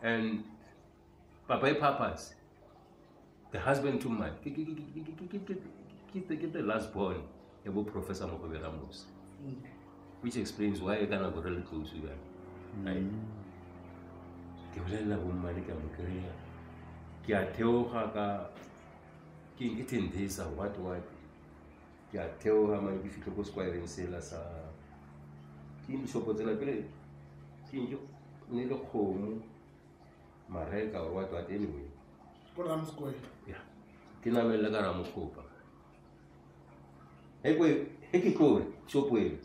And papa e purpose the husband to man ke ke ke ke ke ke ke ke the last born ya bo Professor Mogobe Ramos, which explains why ka nako re le close bjale. Right, ke bolelela bommane, ke a mo kry-a, ke a theoga ka ke ke Tembisa, what, ke a theoga mane, ke fitlhe ko squareng sela sa ke dishopo tsela pele, ke ke ne le kgomo mareka or what, anyway. Ko Ram Square. Yeah, ke namelele ka Ramokopa. He ke tlore shopo eo,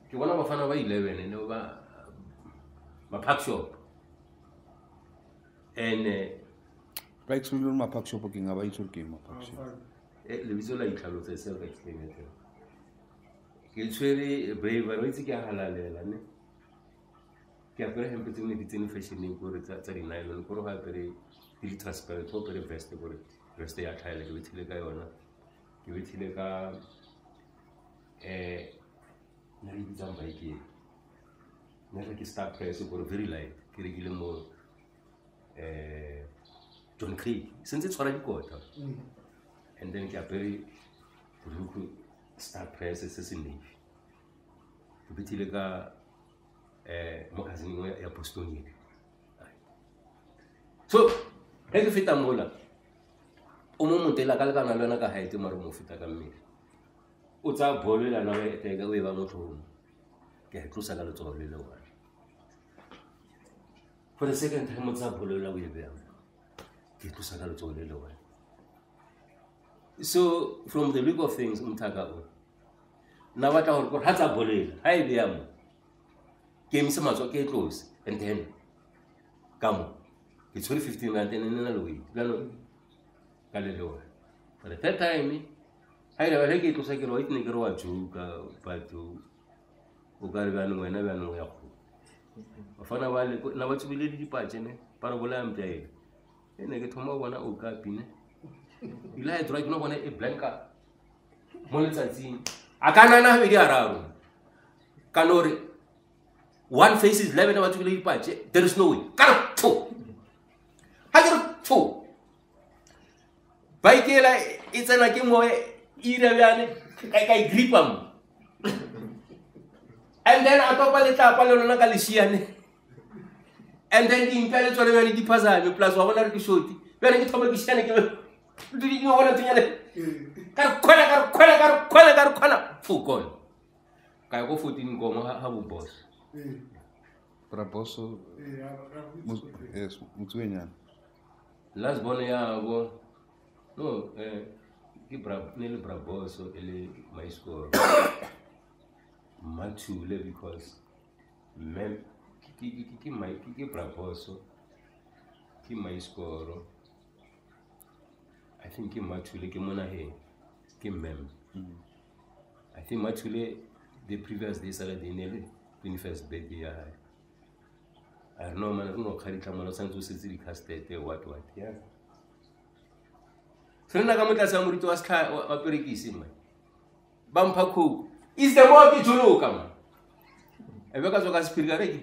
ke bona bafana ba 11 ne ba park shop and Ba explain gore ma-park shop ke eng, a ba itse gore ke eng ma-park shop. Lebitso la itlhalotsa, self explanatory. Ke tshwere braver, o itse ke a halalela ne, ke apere hempe tse ne di tsene fashioneng kore tsa di-nylon, kore go apere di le transparent, go apere vest, kore vest ya tlhaela. Ke bethile ka yona, ke bethile ka ne re bitsang bike ne re ke Star Press, kore very light, ke rekile mo John Craig, sentse tshwara dikota. And then ke apere borukhu Star Press se se navy, ke bethile ka moccasin ya Bostonian. So ge ke feta mola, o mo motela ka lekana le wena ka height, mare o mo feta ka mmele. O tsaya bolo e lana, o eteka, o e ba mo tlhogong, ke a e tlosa ka letsogo le le one. For the second time o tsaya bolo ela, o e beya, ke e tlosa ka letsogo le le one. So from the look of things, mthaka o nna batla gore kore ga tsa bolo ela, ga e beya mo, ke emise matsogo, ke e tlose. And then ka mo ke tshwere R15 ene nna le weight jaanong ka le le one. For the third time ga ile ba ke e tlosa, ke re wa itse, ne ke re wa joka, but o ka re bjanong wena bjanong o ya kgole. Bafana ba le na ba tsubile le dipatše ne ba re bolaya mpša ele. E ne ke thoma go bona okapi ne ile a e tsora, ke no bona e blanka mo letsatsing, a ka nana gabedi araro, ka no re one face is 11, ba tsubile dipatše, there is no way. Ka re tho, ga ke re tho, bike ela e tsena ke moe ira bjane, ka e gripa mo, and then a topa letlapa le lona ka lešiane, and then dimpša le tsone bjane di phasame, plus wa bona re ke shoti bjane, ke thoma ke šiane, ke bona thunyane, ka re kgwela, ka re kgwela, ka re kgwela, ka re kgwela, fokone ka ya ko 14 komo ga bo boss. Raboso. Yes, Motsuenyane. Last born ya bo no ke bra ne le bra boso e le maiskoro Mathule, because mme ke bra boso, ke maiskoro, I think ke Mathule, ke monaheng, ke mmem. I think Mathule the previous day Saturday ne le 21st birthday ya hae. A re no man, re no kgaditlha mola o santse o setse di-custard, what, yeah. Se re nna ka mo tlase ga moriti wa setlha wa perekisi man, ba mpha Coke, is the more ke joloka man, e be ka tswa ka sephiri ka re ke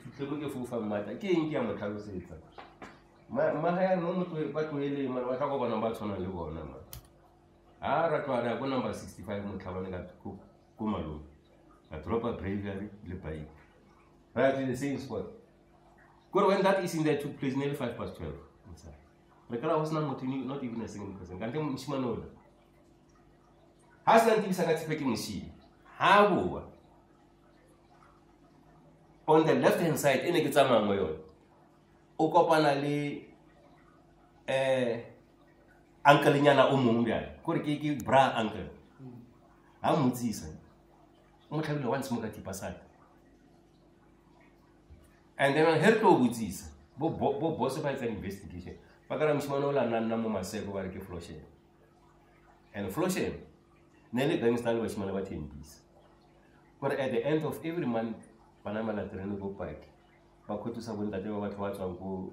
fitlhe mo ke foufa mmata ke eng, ke ya mo tlhalosetsa maga no mo ba tloeleng mare ba tla go bona ba tshwana le bona man. Ha ra tloga re ya ko number 65 Motlhabane ka ko malome, ka dropa bravery le bike, ra ya to the same spot. Kore when that is in there took place nearly 12:05 motshehare, re kry-a go sena motho, not even a single person. Kante mošimane ola ga se nantibisa ka tshepe, ke mošile ha boa on the left hand side e ne ke tsamaya mo yone, o kopana le uncle-nyana o mongwe bjale, kore ke bra uncle. Ha mmotsisa, o mo tlhabile once mo ka thipa saka. And then he re tlo botsisa bo boss ba etsa investigation, ba kara mošimane o la nna nna mo Maseko, ba re ke Floshen, and Floshen ne le gangster le bashimane ba Thembisa, gore at the end of every month ba namela terene ko Paki, ba kgothusa bontate ba batho ba tswang ko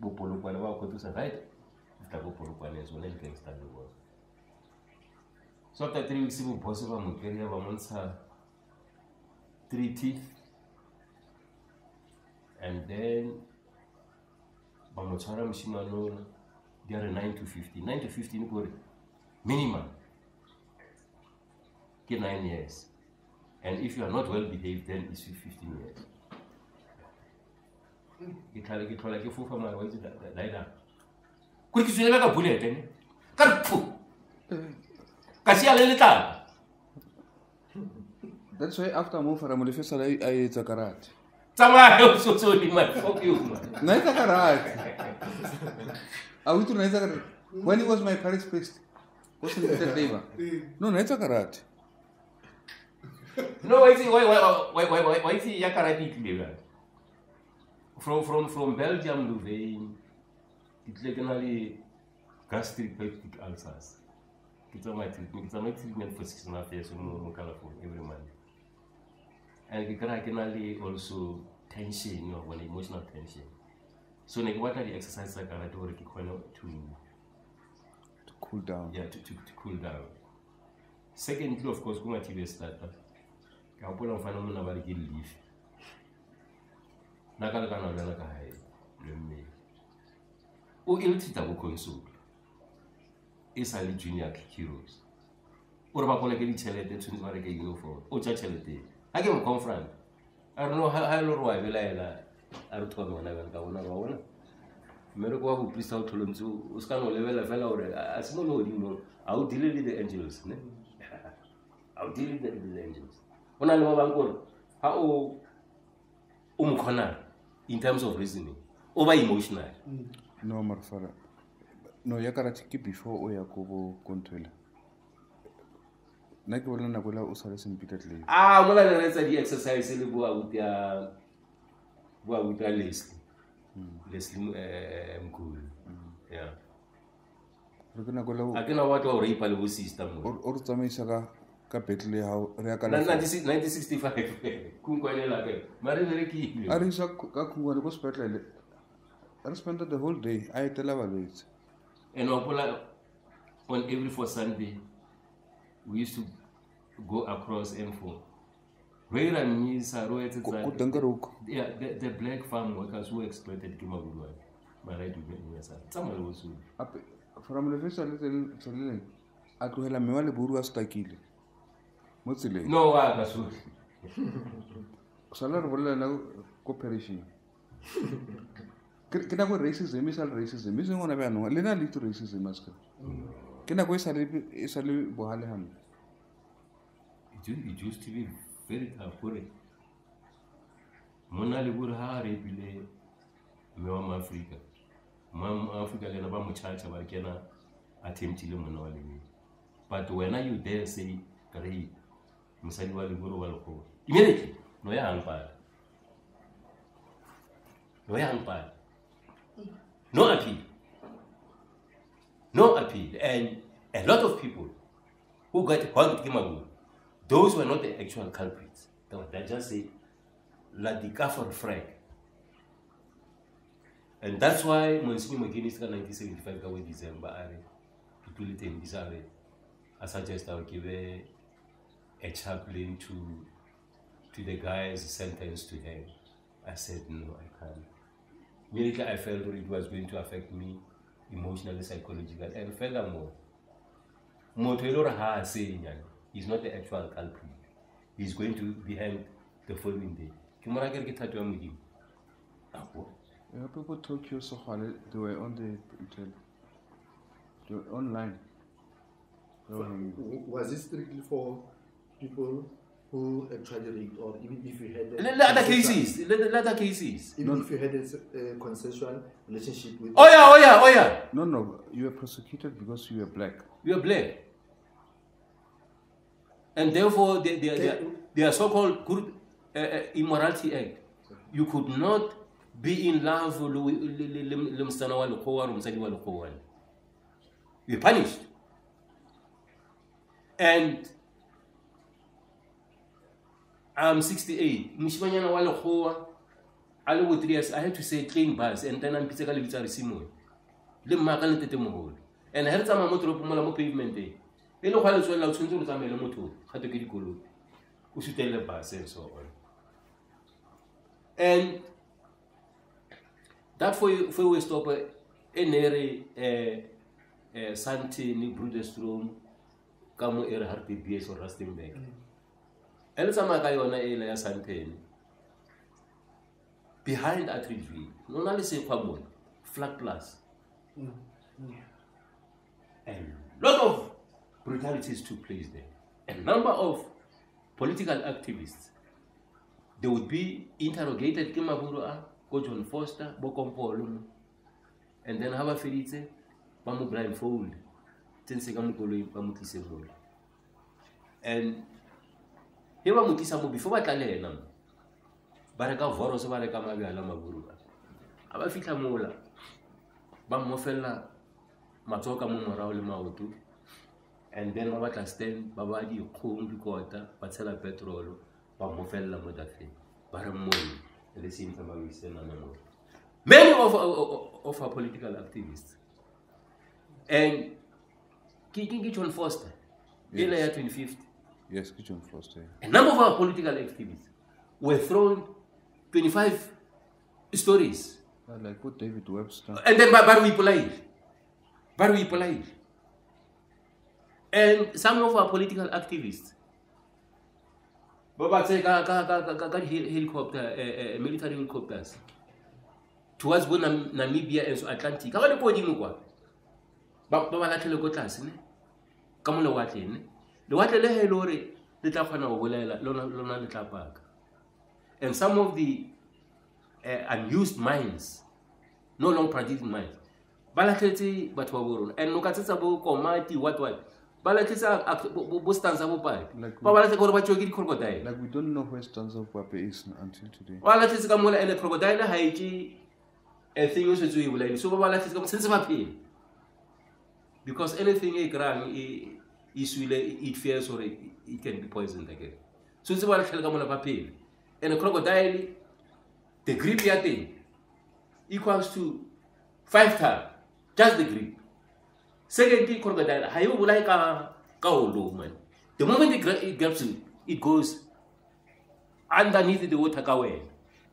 Bopolokwane, ba kgothusa right fihla ko Polokwane, so ne le gangster le bona. So after 3 weeks bo boss ba mo kry-a, ba montsha three teeth. And then ba mo tshwara moshimane ola, di a re 9 to 15. 9 to 15 ke gore minimum ke 9 years. And if you are not well behaved, then it's 15 years. Ke tlhale ke tlhola ke fofa mara wa itse laena. Kore ke tswele ka bullet ne. Ka re phu. Ka sia le letlalo. That's why after mo fara Molefe sala a etsa karate. Tsamaya o so di man. Fuck you man. Na etsa karate. A o itse na etsa karate. When he was my parish priest. Ko se le labor. No, na etsa karate. No, wa itse wa itse ya karate e tlile bjang. From Belgium Louvain ke tlile ke na le gastric peptic ulcers. Ke tsamaya treatment, ke tsamaya treatment for 6.5 years mo California every month. And ke kry-a ke na le also tension, wa bona, emotional tension. So ne ke batla di-exercise tsa karate gore ke kgone to To cool down. Yeah, to cool down. Secondly, of course, ko Mathibe starter. Ka hopola mfana mona ba re ke leaf. Nna ka lekana le yona ka hae le mme. O ill-treat-a bo console. E sa le junior heroes. O re ba koleke ditšhelete, tshwanetse ba reke uniform. O tša tšhelete e. Ha ke mo confront. A re no, ha e le gore wa belaela, a re thome gona bjang ka bona, wa bona. Mmereko wa boprista o tlhole ntse o se ka no lebelela fela gore a se mo legodimong, a o deal le the angels, ne? A o deal le the angels. Go na le ba bangwe gore ha o mo kgonang in terms of reasoning, o ba emotional. No, Marfara. No, ya karate ke before o ya ko bo ko ntho ela. Nna ke bona nako ela o sale Saint Peter Clay. Ah, mola ne re etsa di-exercise le bo abuti a, bo abuti a Leslie. Leslie, Mkhulu. Yeah. Re ke nako ela o A ke na o batla ho rape le bo sister mo. O re tsamaisa ka battle ya hao, re ya ka Na, lefatshe. 1965. Khunkhwane la ka. Mare re rekile. A re isa ka khunkhwane ko sepetlele. Re spend the whole day a etela balwetse. And hopola on every fourth Sunday we used to go across M4. Re ra mmisa, re etsetsa Ko Donkerhoek. Yeah, the black farm workers who exploited ke Mabulwane. Mara e dume e sa. Tsamaya le bosupi. Ape, from Lefesa le tseleng, tseleng, a tlohela mme wa leburu a stakile mo tseleng. No, wa ka sohle. Sala re bolela nna ko perishing. Ke nako e racism e sa le racism, e seng gona bjaanong, le na le itse racism a se ka. Ke nako e sa le, e sa le bohale hampe. It used to be very tough gore monna le buru ha a rapile mme wa Moafrika, mme wa Moafrika le ena ba mo charge ba re ke ena attemptile monna wa leburu. But wena you dare say rape mosadi wa leburu wa lekgowa, immediately no ya hang pala. No ya hang pala. No appeal. No appeal. And a lot of people who got hung ke maburu, those were not the actual culprits. They were just say, la di ka for frag. And that's why Monsignor McGuinness ka 1975 ka December a re, ke tlile teng, ke sa re, a suggest I give a chaplain to the guys sentenced to hang. I said, no, I can't. Immediately I felt it was going to affect me emotionally, psychologically, and furthermore, motho e le gore ha a senya, he's not the actual culprit. He's going to be hanged the following day. Ke mo raya ke re ke thato ya Modimo. Aowa. Yeah, people Tokyo Sokgale, they were on the hotel. They were online. They were hanging. Was it strictly for people who actually raped, or even if you had a Le, le other consensual cases, le, le other cases. Even No. if you had a consensual relationship with. Oh yeah, oh yeah, oh yeah. No, no, you were prosecuted because you were black. You were black. And therefore, they are so-called good Immorality Act. You could not be in love with le mosetsana wa lekgowa or mosadi wa lekgowa. You're punished. And I'm 68. Moshimanyana wa lekgowa, a le bo 3 years, I had to say clean bus, and then I'm pitse ka lebitso a re Simone. Le mma ka le ntatemoholo. And ha re tsamaya mo toropong mola mo pavement e, e le go a le tswelela, o tshwanetse gore o tsamaye le motho, gato ke dikoloi, o sutelele bus and so on. And That four-way stop e ne re Sandton, Broederstroom, ka mo e re Hartbeespoort or Rustenburg. E le tsamaya ka yona e le ya Sandton. Behind Atteridgeville, no na le sekgwa mona, Flat Plus. A lot of brutalities took place there. A number of political activists, they would be interrogated ke maburu a ko John Foster, bo Kompolo mo. And then ha ba feditse, ba mo blindfold, tsentse ka mo koloing, ba mo tlise mola. And he ba mo tlisa mo, before ba tla le ena mo, ba reka voros, ba reka mabjala maburu a. Ha ba fitlha mola, ba mmofella matsogo ka mo morago le maoto, and then ba batla stand, ba ba dikgong, dikota, ba tshela petrol, ba mmofella mo tafeng, ba re mmone, at the same time ba ise nama mo. Many of our political activists, and ke John Foster, Yes. ela ya 25th. Yes, ke John Foster. A number of our political activists were thrown 25 stories. Like what David Webster. And then ba re o ipolaile. Ba re o ipolaile. And some of our political activists, ba ba tseye ka di helicopter, military helicopters, towards bo Namibia and so Atlantic. Ka ba le ko godimo kwa, ba ba latlhele ko tlase, ne? Ka mo lewatleng, ne? Lewatle le he e le hore le tla kgona go bolela, lona le tla paka. And some of the unused mines, no longer producing mines, ba latlhetse batho ba bo rona. And noka tse tsa bo Komati, what, what, ba latlhetse bo Stanza Bopape. Like Ba ba latlhetse gore ba tšewe ke di-crocodile. Like we don't know where Stanza Bopape is until today. Ba latlhetse ka mola, and the crocodile ha e tše a thing e setse o e bolaile. So ba ba latlhetse ka mo, sentse ba phela. Because anything e kry-ang e swile, it fears gore it can be poisoned again. So ntse ba latlhele ka mola ba phela. And the crocodile, the grip ya teng equals to 5 times, just the grip. Secondly, crocodile, ha e o bolaye ka ho loma. The moment it grabs you, it goes underneath the water ka wena.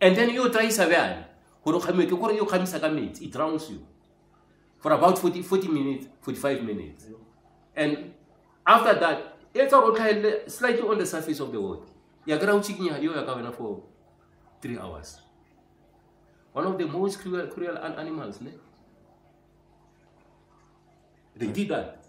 And then you try sa bjang, gore o kgame, ke gore e o kgamisa ka metsi, it drowns you for about 40 minutes, 45 minutes. And after that, e tsa gore o tlhaelele slightly on the surface of the water. Ya kry-a o tshikinya yo ya ka wena for 3 hours. One of the most cruel animals, ne? They did that.